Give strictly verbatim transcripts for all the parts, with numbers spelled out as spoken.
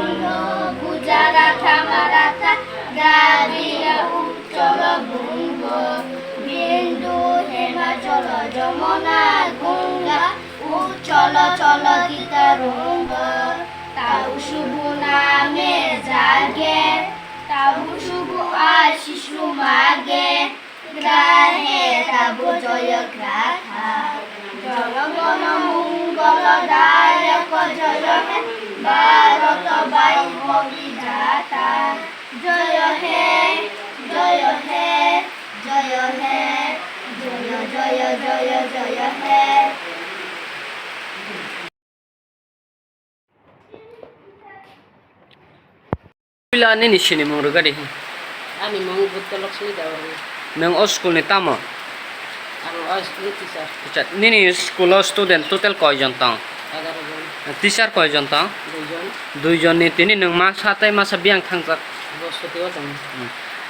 Sindhu Gujaratha Maratha Dravida Utkalu Bhungo Bindu Himachalo Jamuna Ganga Utkalu Chalo Titarungo Tau Shubhu Name Jage Tau Shubhu Ashish Mage Grahe Tabu Joyo Gratha Jono Gono Mungolo Dayako Joyo He Bharat Vayu Bhogidata Joyo He Joyo He Joyo He Joyo Joyo Joyo Joyo He. Puila nini sinimung rwgadi. Ani mung Buddha Lakshmi Dewarma. Nwng o school ni tamo? Ang o school ni teacher. Teacher. Nini school o student total koijon tong? Egaroh jon. Teacher koijon tong? Duijon. Duijon ni tini nwng masa tei masa biyang thangjak? Bosti o tongo. Hmm.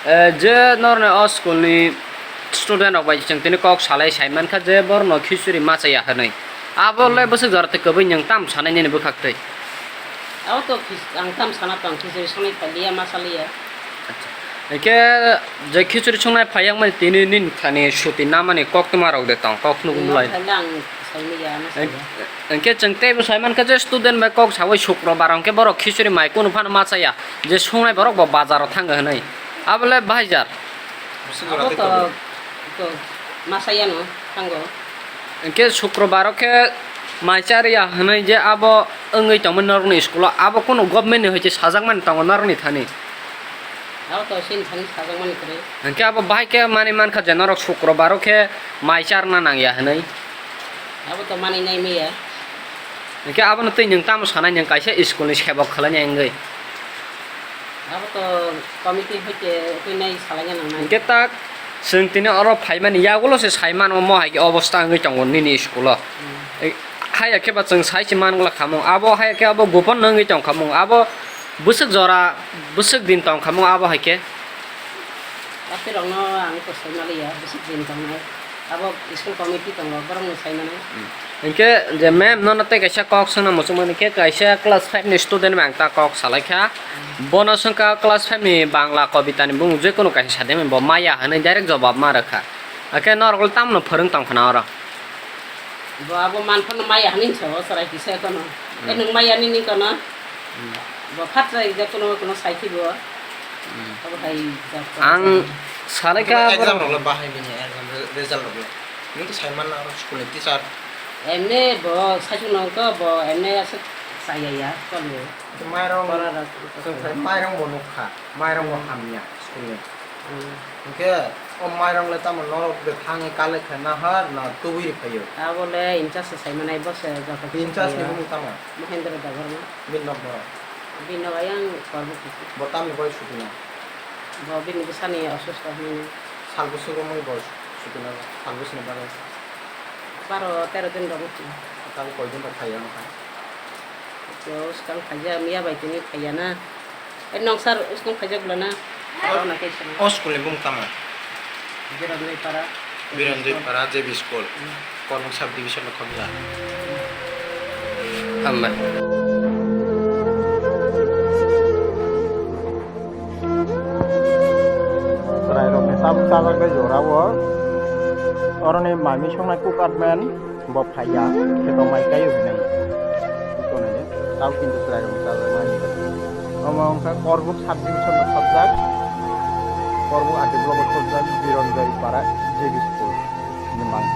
Eh, je norni o school ni student rok bai chwng tini kok salai sai mankha je borno khichuri machaya hwnwi. Abo le bwswk jora twi kwbwi nwng tam sanai nini bwkhak twi? Abo to khis-, ang tam sana tong khichuri sanai phailiya, ma saliya. Acha. Hwnkhe je khichuri songnai phaiyak mani tini nini thani suti namani koktwma rok de tong, kok nugum lai. Ang saimanya, ano saya. Hwnkhe chwng teibo saimankha je student bai kok sawi Sukrobar hwnkhe borok khichuri mai kunu phano ma chaya, je songnai borok bo bazaro thango hwnwi. Abole bahajar. Abo to, to ma chayano thango. Hwnkhe Sukrobar o khe mai chariya hwnwi je abo wngwi tongmani norokni school o, abo kunu government ni hoi se sajakmani tongo norokni thani? Abo to chini thani sajakmani kwrwi. Hwnkhe abo bahai khe mani mankha je norok Sukrobar o khe mai charna nangya hwnwi? Abo to mani nai maya. Hwnkhe abono twi nwng tamo sanai, nwng kaisa school ni sebok khlainai wngwi? Abo to committee hoi khe twi nai salaina nangnai. Hwnkhe tak chwng tini oro phaimani yagulo se sai mano, mo hai khe obosta wngwi tongo nini school o. Hmm. Hai khe ba chwng sai se man gla khamung, abo hai khe abo gopon no wngwi tong khamung, abo bwswk jora, bwswk din tong khamung abo hai khe. Aphirokno ang to sai maliya, bwswk din tongnai. Abo school committee tongo, borokno sai manai. Hmm. Hinkhe je ma'am nono tei kaisa kok swngna muchungmani khe, kaisa class five ni student bai ang ta kok salai kha. Hmm. Bono swngkha class five ni Bangla kobita ni bumung je kunu kaisa sadimani bo maya hwnwi direct jobab ma rwkha. Hakhe norok tamno phwrwng tongkha na oro? Bo abo manphano maya hwnwi sa o chwrai kisa kono. Hmm. E nwng maya nini kono? Hmm. Bo phat chwrai je kono kono sai khe bo. Hmm. Abo hai jak. Ang salai kha exam borok rok le bahai bini exam re-, result rok le. Nwng to sai manna oro school ni teacher. Emne bo saichung nang to bo emne aswk chaya ya kalo. Mairong, pora rok. Mairong bo nukha, mairong bo hamya school ni. Hmm. Hwnkhe o mairong le tamo norok de thangwi kalai khe nahar na tubui rw phaio? Abo le incharge se sai manai, bo se joto kisa. Incharge ni bumung tamo? Mahendra Debbarma. Bini nok borok? Bini nok ayang Korbo Kusu. Bo tamni boy sutina? Bo bini bwsani osusto hinwi. Sal bwswk romwi bo sutina, sal bwswkni bagwi? Baro tero din rok wngkha. Tamo koi din rok phaiya wngkha? Bo swkang phaijak, miya bai tini phaiya na. E, nong sir, uskang phaijak bwla na? O, o school ni bumung tamo? Biranjoi Para. Biranjoi Para J B School. Hmm. Kormuk sub division no Khobja. Hambai. Chwrai rok ni tabuk chajak bai jora o. Oro ni mami songnai cook admin. Bo phaiya, khe to mai kaio hinwi. Tonwi, tao kintu chwrairokni chajakmani. Omo wngkha Korbuk sub division no khobjak, Korbuk R D block o khobjak, Biranjoi Para J B School ni mang.